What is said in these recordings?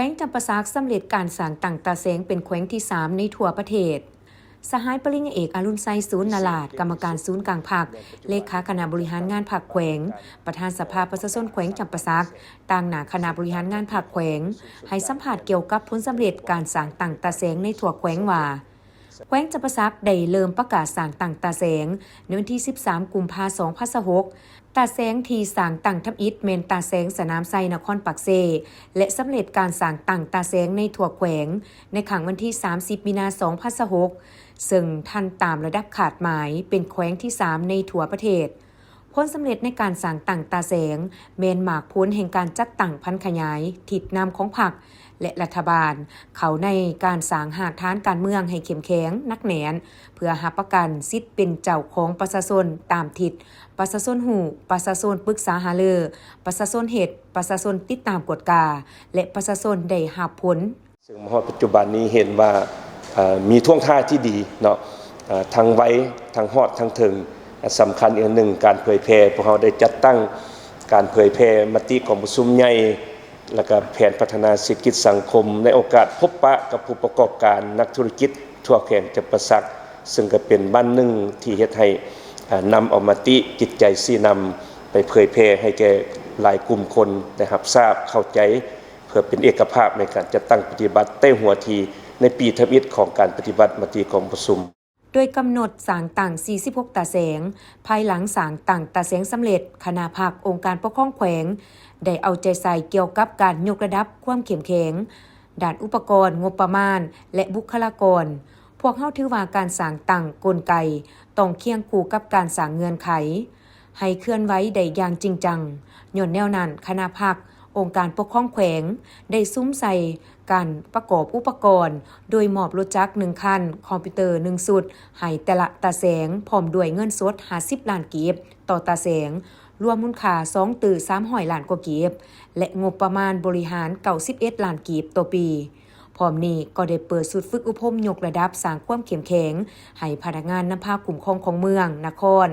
ວງຈຳປາສັກສຳເລັດການສ້າງຕັ້ງຕາແສງເປັນແຂວງທີສາມໃນທົ່ວປະເທດ. ສະຫາຍປະລິນຍາເອກ ອະລຸນໄຊ ສູນນະລາດ, ກຳມະການສູນກາງພັກ, ເລຂາຄະນະບໍລິຫານງານພັກແຂວງ, ປະທານສະພາປະຊາຊົນແຂວງຈຳປາສັກ, ຕາງໜ້າຄະນະບໍລິຫານງານພັກແຂວງ, ໃຫ້ສຳພາດກ່ຽວກັບຜົນສຳເລັດການສ້າງຕັ້ງຕາແສງໃນທົ່ວແຂວງວ່າ, ແຂວງຈຳປາສັກໄດ້ເລີ່ມປະກາດສ້າງຕັ້ງຕາແສງໃນວັນທີສິບສາມ ກຸມພາ ສອງພັນຊາວຫົກ. ຕາແສງທີ່ສ້າງຕັ້ງທຳອິດແມ່ນຕາແສງສະໜາມໄຊ ນະຄອນປາກເຊ ແລະ ສຳເລັດການສ້າງຕັ້ງຕາແສງໃນທົ່ວແຂວງໃນຄັ້ງວັນທີສາມສິບ ມີນາ ສອງພັນຊາວຫົກ ເຊິ່ງທັນຕາມລະດັບຄາດໝາຍເປັນແຂວງທີສາມໃນທົ່ວປະເທດ. ຜົນສຳເລັດໃນການສ້າງຕັ້ງຕາແສງ ແມ່ນໝາກຜົນແຫ່ງການຈັດຕັ້ງຜັນຂະຫຍາຍທິດນຳຂອງພັກ ແລະ ລັດຖະບານ ເຂົ້າໃນການສ້າງຮາກຖານການເມືອງໃຫ້ເຂັ້ມແຂງ, ໜັກແໜ້ນ, ເພື່ອຮັບປະກັນສິດເປັນເຈົ້າຂອງປະຊາຊົນຕາມທິດ ປະຊາຊົນຮູ້, ປະຊາຊົນປຶກສາຫາລື, ປະຊາຊົນເຮັດ, ປະຊາຊົນຕິດຕາມກວດກາ ແລະ ປະຊາຊົນໄດ້ຮັບຜົນ. ເຊິ່ງມາຮອດປັດຈຸບັນນີ້ເຫັນວ່າ ເອີ ມີທ່ວງທ່າທີ່ດີເນາະ ເອີ ທັງໄວ ທັງຮອດ ທັງເຖິງ. ສຳຄັນອີກອັນໜຶ່ງ ການເຜີຍແຜ່ ພວກເຮົາໄດ້ຈັດຕັ້ງການເຜີຍແຜ່ມະຕິກອງປະຊຸມໃຫຍ່ ແລ້ວກະແຜນພັດທະນາເສດຖະກິດສັງຄົມ ໃນໂອກາດພົບປະກັບຜູ້ປະກອບການ ນັກທຸລະກິດທົ່ວແຂວງຈຳປາສັກ, ເຊິ່ງກະເປັນບັ້ນໜຶ່ງທີ່ເຮັດໃຫ້ ເອີ ນຳເອົາມະຕິຈິດໃຈຊີ້ນຳໄປເຜີຍແຜ່ໃຫ້ແກ່ຫຼາຍກຸ່ມຄົນໄດ້ຮັບຊາບເຂົ້າໃຈ ເພື່ອເປັນເອກະພາບໃນການຈັດຕັ້ງປະຕິບັດແຕ່ຫົວທີໃນປີທຳອິດຂອງການປະຕິບັດມະຕິກອງປະຊຸມ. ໂດຍກຳນົດສ້າງຕັ້ງສີ່ສິບຫົກຕາແສງ. ພາຍຫຼັງສ້າງຕັ້ງຕາແສງສຳເລັດ, ຄະນະພັກອົງການປົກຄອງແຂວງ ໄດ້ເອົາໃຈໃສ່ກ່ຽວກັບການຍົກລະດັບຄວາມເຂັ້ມແຂງດ້ານອຸປະກອນ, ງົບປະມານ ແລະ ບຸກຄະລາກອນ. ພວກເຮົາຖືວ່າການສ້າງຕັ້ງກົນໄກຕ້ອງຄຽງຄູ່ກັບການສ້າງເງື່ອນໄຂ ໃຫ້ເຄື່ອນໄຫວໄດ້ຢ່າງຈິງຈັງ. ຍ້ອນແນວນັ້ນ, ຄະນະພັກອົງການປົກຄອງແຂວງໄດ້ສຸມໃສ່ການປະກອບອຸປະກອນ ໂດຍມອບລົດຈັກໜຶ່ງຄັນ, ຄອມພິວເຕີໜຶ່ງຊຸດໃຫ້ແຕ່ລະຕາແສງ, ພ້ອມດ້ວຍເງິນສົດຫ້າສິບລ້ານກີບຕໍ່ຕາແສງ, ລວມມູນຄ່າສອງຕື້ສາມຮ້ອຍລ້ານກວ່າກີບ ແລະ ງົບປະມານບໍລິຫານເກົ້າສິບເອັດລ້ານກີບຕໍ່ປີ. ພ້ອມນີ້ກໍໄດ້ເປີດຊຸດຝຶກອົບຮົມຍົກລະດັບສ້າງຄວາມເຂັ້ມແຂງໃຫ້ພະນັກງານນຳພາຄຸ້ມຄອງຂອງເມືອງ, ນະຄອນ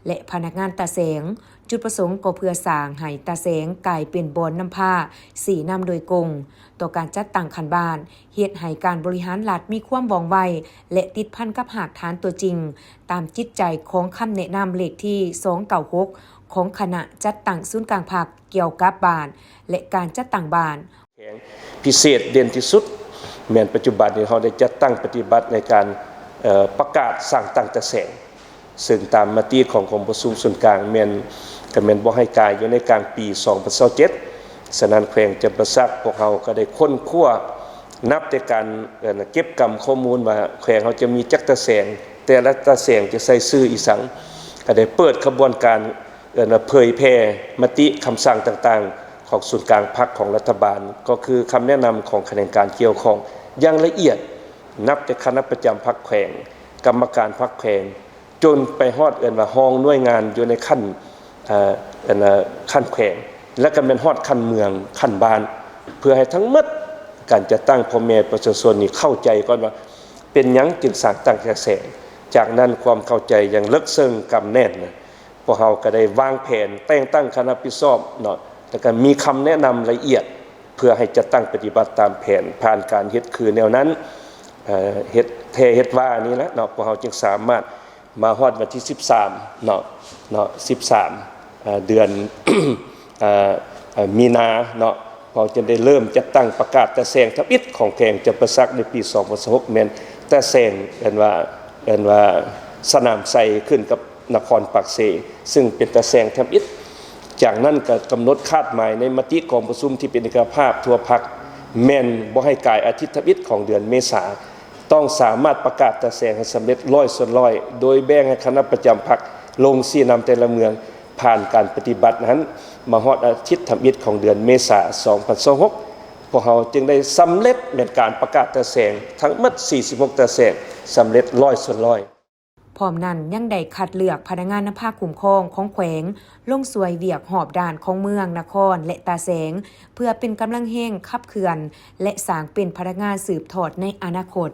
ແລະ ພະນັກງານຕາແສງ. ຈຸດປະສົງກໍເພື່ອສ້າງໃຫ້ຕາແສງກາຍເປັນບ່ອນນຳພາຊີ້ນຳໂດຍກົງຕໍ່ການຈັດຕັ້ງຂັ້ນບ້ານ, ເຮັດໃຫ້ການບໍລິຫານລັດມີຄວາມວ່ອງໄວ ແລະ ຕິດພັນກັບຮາກຖານຕົວຈິງ, ຕາມຈິດໃຈຂອງຄຳແນະນຳເລກທີສອງເກົ້າຫົກ ຂອງຄະນະຈັດຕັ້ງສູນກາງພັກ ກ່ຽວກັບບ້ານ ແລະ ການຈັດຕັ້ງບ້ານ. ແຂວງພິເສດເດັ່ນທີ່ສຸດ ແມ່ນປັດຈຸບັນນີ້ເຮົາໄດ້ຈັດຕັ້ງປະຕິບັດໃນການ ເອີ່ ປະກາດສ້າງຕັ້ງຕາແສງ, ເຊິ່ງຕາມມະຕິຂອງກອງປະຊຸມສູນກາງແມ່ນ ກໍແມ່ນບໍ່ໃຫ້ກາຍຢູ່ໃນກາງປີສອງພັນຊາວເຈັດ. ສະນັ້ນ ແຂວງຈຳປາສັກພວກເຮົາກໍໄດ້ຄົ້ນຄວ້າ ນັບແຕ່ການ ເອີ່ ເກັບກຳຂໍ້ມູນວ່າແຂວງເຮົາຈະມີຈັກຕາແສງ, ແຕ່ລະຕາແສງຈະໃສ່ຊື່ອີ່ສັງ, ກໍໄດ້ເປີດຂະບວນການ ເອີ້ນວ່າເຜີຍແຜ່ມະຕິຄຳສັ່ງຕ່າງໆຂອງສູນກາງພັກຂອງລັດຖະບານ, ກໍຄືຄຳແນະນຳຂອງຂະແໜງການກ່ຽວຂ້ອງຢ່າງລະອຽດ, ນັບແຕ່ຄະນະປະຈຳພັກແຂວງ, ກຳມະການພັກແຂວງ, ຈົນໄປຮອດ ເອີ້ນວ່າ ຮອງໜ່ວຍງານຢູ່ໃນຂັ້ນ ເອີ່ ເອີ້ນວ່າ ຂັ້ນແຂວງ, ແລະ ກໍແມ່ນຮອດຂັ້ນເມືອງ, ຂັ້ນບ້ານ, ເພື່ອໃຫ້ທັງໝົດການຈັດຕັ້ງພໍ່ແມ່ປະຊາຊົນນີ້ເຂົ້າໃຈກ່ອນວ່າ ເປັນຫຍັງຈຶ່ງສ້າງຕັ້ງຕາແສງ. ຈາກນັ້ນຄວາມເຂົ້າໃຈຢ່າງເລິກເຊິ່ງກຳແໜ້ນນະ, ພວກເຮົາກໍໄດ້ວາງແຜນແຕ່ງຕັ້ງຄະນະຮັບຜິດຊອບເນາະ, ແລ້ວກໍມີຄຳແນະນຳລະອຽດ ເພື່ອໃຫ້ຈັດຕັ້ງປະຕິບັດຕາມແຜນ, ຜ່ານການເຮັດຄືແນວນັ້ນ, ເອີ່ ເຮັດແທ້ເຮັດວ່ານີ້ແຫຼະເນາະ, ພວກເຮົາຈຶ່ງສາມາດມາຮອດວັນທີສິບສາມເນາະ, ເນາະ ສິບສາມ ເອີ່ ເດືອນ ເອີ່ ເອີ່ ມີນາເນາະ, ເຮົາຈຶ່ງໄດ້ເລີ່ມຈັດຕັ້ງປະກາດຕາແສງທຳອິດຂອງແຂວງຈຳປາສັກໃນປີສອງພັນຊາວຫົກ ແມ່ນຕາແສງ ເອີ້ນວ່າ ເອີ້ນວ່າສະໜາມໄຊ ຂຶ້ນກັບນະຄອນປາກເຊ, ຊຶ່ງເປັນຕາແສງທຳອິດ. ຈາກນັ້ນກໍກຳນົດຄາດໝາຍໃນມະຕິກອງປະຊຸມທີ່ເປັນເອກະພາບທົ່ວພັກ ແມ່ນບໍ່ໃຫ້ກາຍອາທິດທຳອິດຂອງເດືອນເມສາ. ຕ້ອງສາມາດປະກາດຕາແສງໃຫ້ສຳເລັດຮ້ອຍສ່ວນຮ້ອຍ ໂດຍແບ່ງໃຫ້ຄະນະປະຈຳພັກລົງຊີ້ນຳແຕ່ລະເມືອງ ຜ່ານການປະຕິບັດນັ້ນ ມາຮອດອາທິດທຳອິດຂອງເດືອນເມສາ ສອງພັນຊາວຫົກ ພວກເຮົາຈຶ່ງໄດ້ສຳເລັດແມ່ນການປະກາດຕາແສງທັງໝົດສີ່ສິບຫົກຕາແສງ ສຳເລັດຮ້ອຍສ່ວນຮ້ອຍ. ພ້ອມນັ້ນຍັງໄດ້ຄັດເລືອກພະນັກງານນຳພາຄຸ້ມຄອງຂອງແຂວງ ລົງຊ່ວຍວຽກຮອບດ້ານຂອງເມືອງ, ນະຄອນ ແລະ ຕາແສງ ເພື່ອເປັນກຳລັງແຮງຂັບເຄື່ອນ ແລະ ສ້າງເປັນພະນັກງານສືບທອດໃນອະນາຄົດ.